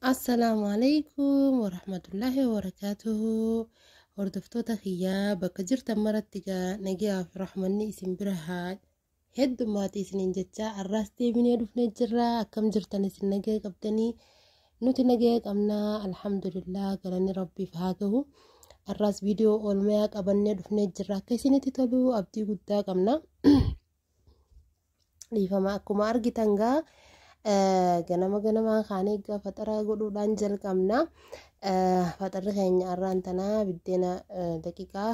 Assalaamu alaikum warahmatullaahi wabarakaatuhu. Hordoftoota kiyyaa bakka jirtan maratti gaa nagayaaf rahmanni isin bira haa heddummaati isiniin jecha arraas deebinee dhufnee jirra. Akkam jirtan isin nagaya qabdanii? Nuti nagaya qabnaa, alhamdulillah, galanni rabbiif haa gahu. Arraas viidiyoo oolmayaa qabannee dhufnee jirra. Akka isinitti tolu abdii guddaa qabna. Dhiifama, akkuma argitan gaa ganama ganamaan kaanee egaa faxara godhuudhaan jalqabna. Faxarri keenya arraan tanaa biddeena daqiiqaa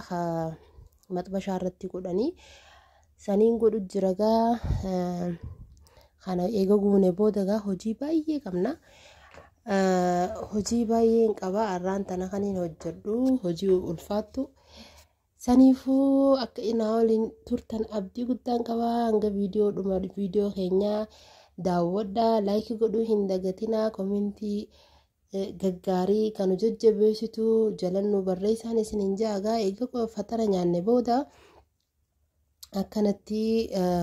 maxbashaa irratti godhanii saniin godhu jira gaa. Kana eega guune booda gaa hojii baay'ee qabna. Hojii baay'een qaba arraan tana kaniin hojjedhu hojii ulfaattu. Saniifuu akka inaa waliin turtan abdii guddaan qaba. Hanga viidiyoo dhuma viidiyoo keenyaa daawwadhaa, like godhuu hin dagatinaa, commentii gaggaarii kan nu jajjabeessitu jalannuu barreessaan isiniin jaagaa. Eega faxara nyaanne booda akkanatti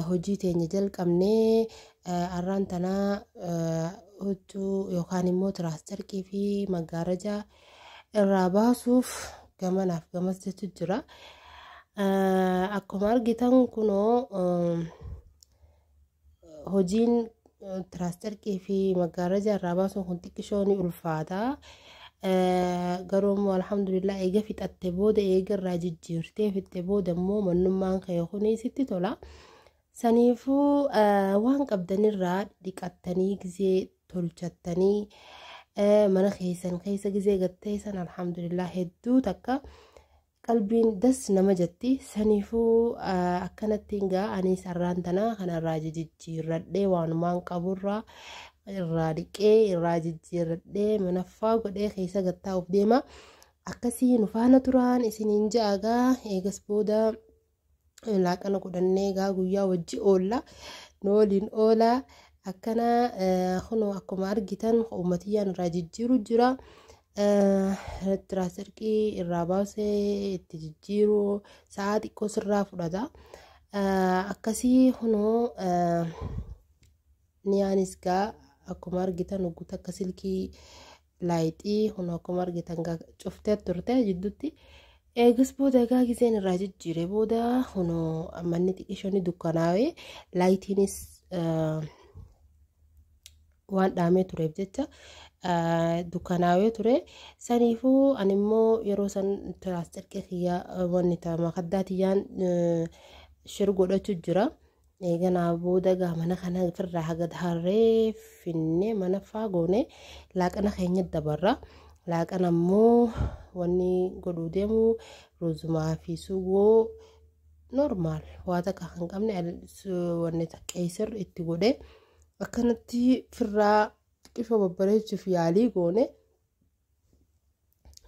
hojii teenya jalqabnee arraan tanaa huccuu yookaan immoo tiraas carqii fi maggaarajaa irraa baasuuf gamanaaf gamas jechu jira. Akkuma argitan kunoo hojiin tiraas carqii fi maggaarajaa irraa baasuun kun xiqqishoo ni ulfaata. Garuu immoo alhamdulillah, eega fixatte booda, eega irraa jijjiirtee fixxe booda immoo mannummaan kee kuni sitti tola. Saniifuu waan qabdanirraa dhiqattanii gizee tolchattanii mana keessan keessa gizee gatteessan, alhamdulillah, hedduu takka qalbiin das nama jetti. Saniifuu akkanatti gaa anis arraan tanaa kanarraa jijjiirradhee, waanumaan qaburraa irraa dhiqee irraa jijjiirradhee manaffaa godhee keessa gattaa'uuf deema. Akkasii nu faana turaan isiniin ja'a gaa. Eegas booda laaqana godhannee gaa guyyaa wajji oolla, nu waliin oolaa. Akkana kunoo akkuma argitan uummatiyyaan irraa jijjiiru jira. Tiraas carqii irraa baasee itti jijjiiru sa'aa xiqqoo sirraa fudhata. Akkasii kunoo niyaanis gaa akkuma argitan hogguuta akka silkii laayixii kunoo akkuma argitan gaa cuftee turte jidduutti. Eegas booda egaa giseen irraa jijjiire booda kunoo manni xiqqishoon dukkanaa'ee, laayitiinis waan dhaamee tureef jecha dukkanaawee ture. Saniifuu ani immoo yeroo san tiraas carqee kiyyaa wanni makaddaa tiyyaan shir godhachuu jira. Eeganaa booda gaa mana kana ofirraa haga harree finnee mana faa goone laaqana keenya dabarra. Laaqana immoo wanni godhuu deemu ruuzumaa fi sugoo normal waa takka kan qabne wanni qeessir itti godhee akkanatti firraa xiqqishoo babbareechuuf yaalii goone.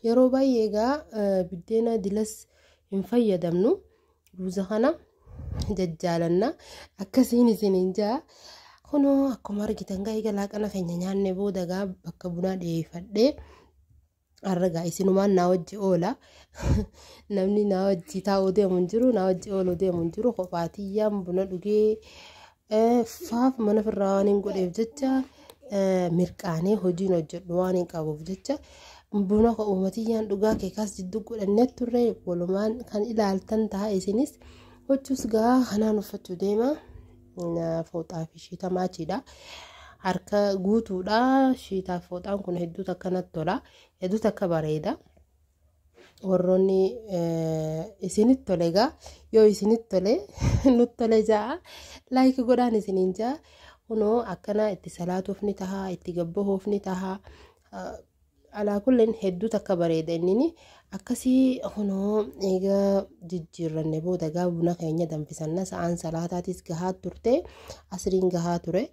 Yeroo baay'ee egaa biddeena dilas hin fayyadamnu, ruuza kana jajjaalanna, akkasiin isiniin jaa. Kunoo akkuma argitan gaa egaa laaqana keenya nyaanne booda gaa bakka bunaa dhiyeeffadhee har'a gaa isinumaan naa wajji oola. Namni naa wajji taa'uu deemu hin jiru, naa wajji ooluu deemu hin jiru. Kophaatiyyaan buna dhugee faaf mana firraa waan hin godheef jecha, mirqaanee hojiin hojjedhu waan hin qabuuf jecha buna uummatiyyaan dhugaa keekaas jidduu godhannee turre walumaan kan ilaaltan ta'a isinis. Huccuus gaa kanaan uffachuu deema. Fooxaa fi shiita maachiidha. Harka guutuudha. Shiitaa fi fooxaan kun hedduu takka natti tola. Hedduu takka bareeda. Warroonni isinitti tole egaa, yoo isinitti tole nutti tole ja'a, like godhaan isiniin ja'a. Kunoo akkana itti salaatuuf ni taha, itti gabbahuuf ni taha. Alaa kulleen hedduu takka bareeda innini. Akkasii kunoo egaa jijjiirranne booda gaa buna keenya danfisanna. Sa'aan salaataatis gahaa turte, asriin gahaa ture.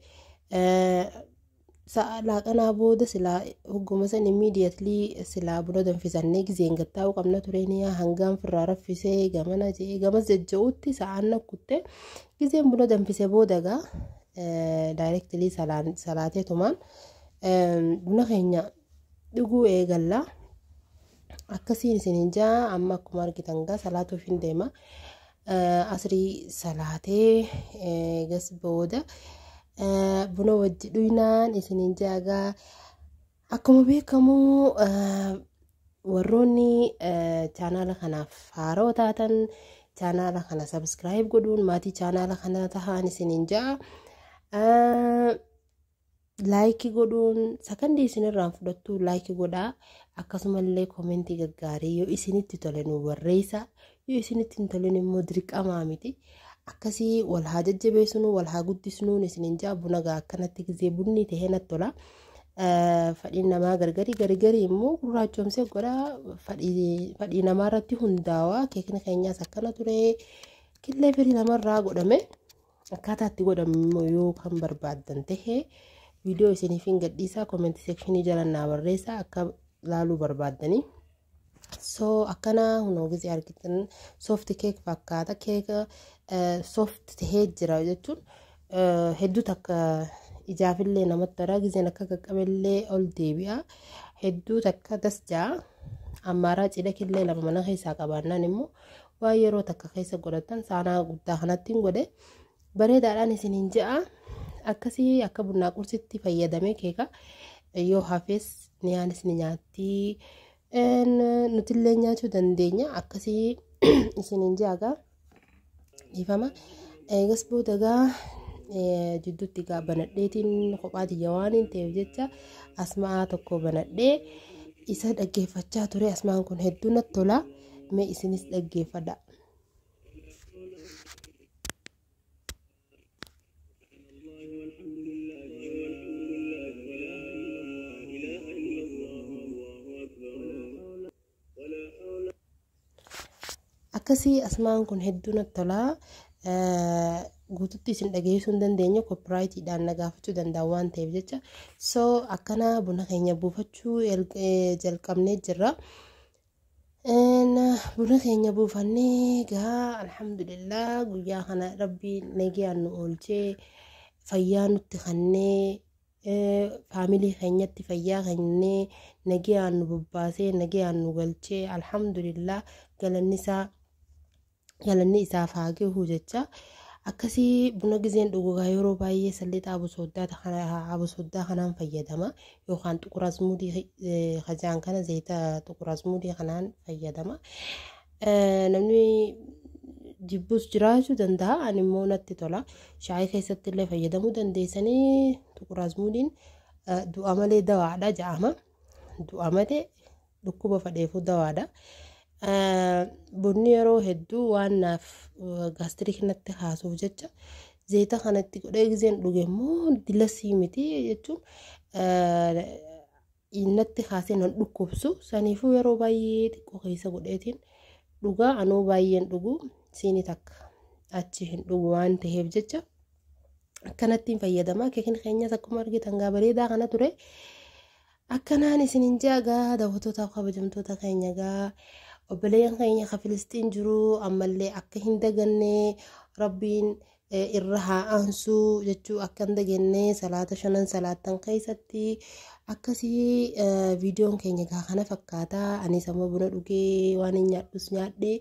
Sa'a laaqanaa booda silaa hogguma san immediately silaa buna danfisannee gizeen gattaa'uu qabna ture. Ni hangaan firraa raffisee gamana je'ee gamas jajja'utti sa'aan nakkutte. Gizeen buna danfise booda gaa directly salaateetumaan buna keenya dhuguu eegalla. Akkasiin isiniin jaa. Amma akkuma argitan gaa salaatuuf hin deema. Asrii salaatee gas booda buna wajji dhuynaan isiniin jaa gaa. Akkuma beekamu warroonni chaanaala kanaaf haaroo taatan chaanaala kana subscribe godhuun maatii chaanaala kana tahaan isiniin ja'a. Like godhuun sakandii isinirraan fudhattu like godhaa. Akkasumallee comment gaggaarii yoo isinitti tole nu barreessa, yoo isinitti hin tolin immoo dirqamaa miti. Akkasii wal haa jajjabeessinu, wal haa guddisnuun isiniin ja'a. Buna gaa akkanatti gizee bunni tahee natti tola. Fadhiin namaa gargarii gargarii immoo gurraachomsee godha. Fadhii namaa irratti hundaa'aa. Keekni keenyaas akkana ture. Killee firii namarraa godhame. Akkaataa itti godhame immoo yoo kan barbaaddan tahe viidiyoo isiniif hin gadhiisaa, comment section jala naa barreessaa akka laaluu barbaaddanii. So akkana hunoo gizee argitan soft cake fakkaata. Keeka soft tahee jira jechuun hedduu takka ijaafillee namatti tola. Gizeen akka qaqqabellee ol deebi'a. Hedduu takka das ja'a. Ammaaraa cidha killee lama mana keessaa qabaannaan immoo waan yeroo takka keessa godhatan saanaa guddaa kanatti hin godhe. Bareedaadhaan isiniin ja'a. Akkasii akka bunnaa qursitti fayyadamee keeka yoo hafes niyaanis ni nyaatti. Nutillee nyaachuu dandeenya. Akkasii isiniin ja'a gaa. Dhiifama. Eegas booda gaa jidduutti gaa banadheetiin kophaa tiyya waan hin ta'eef jecha asma'aa tokko banadhee isa dhaggeeffachaa ture. Asmaan kun hedduu natti tola. Mee isinis dhaggeeffadha. Akkasii asmaan kun hedduu natti tola. Guututti isin dhageessuu hin dandeenye, copyrightiidhaan na gaafachuu danda'a waan ta'eef jecha. So akkana buna keenya buufachuu jalqabnee jirra. Buna keenya buufannee gaa, alhamdulillah, guyyaa kana Rabbi nagayaan nu oolchee, fayyaa nutti kennee, family keenyatti fayyaa kennee, nagayaan nu bobbaasee, nagayaan nu galchee, alhamdulillah, galanni isaaf haa gahu jecha. Akkasii buna gizeen dhugugaa yeroo baay'ee sallixa abusoddaa kanaan fayyadama, yookaan xuqur azmuudii hajaan kana, zayita xuqur azmuudii kanaan fayyadama. Namni jibbus jiraachuu danda'a, ani immoo natti tola. Shaayii keessatti illee fayyadamuu dandeessanii. Xuqur azmuudiin du'a malee dawaadha ja'ama. Du'a malee dhukkuba fadheefuu dawaadha. Bunni yeroo hedduu waan naaf gastric natti kaasuuf jecha zayita kanatti godhee gizeen dhuge immoo dilasii miti jechuun natti kaasee nan dhukkubsu. Saniifuu yeroo baay'ee xiqqoo keessa godheetiin dhugaa. Anuu baay'een dhugu, siinii takka achi hin dhugu waan ta'eef jecha akkanattiin fayyadama. Keekni keenyas akkuma argitan gaa bareedaa kana ture. Akkanaan isinin ja'a gaa, daawwattootaaf kabajamtoota keenya. Gaa obboleeyyan keenya ka Filistiin jiru ammallee akka hin daganne, Rabbiin irra haa aansuu jechuu akka hin daganne salaata shanan salaattan keessatti. Akkasii viidiyoon keenya gaa kana fakkaata. Anis amma buna dhugee, waan hin nyaadhus nyaadhe,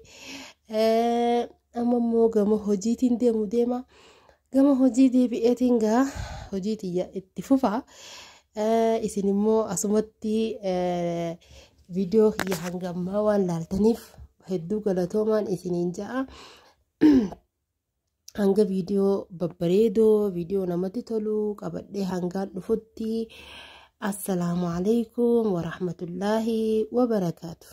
amma immoo gama hojiitiin deemu deema. Gama hojii deebi'eetiin gaa hojii tiyya itti fufa. Isin immoo asumatti viidiyoo kiyya hanga ammaa waan laaltaniif hedduu galatoomaan isiniin ja'a. Hanga viidiyoo babbareedoo, viidiyoo namatti tolu qabadhee hangaan dhufutti, assalaamu alaikum warahmatullaahi wabarakaatu.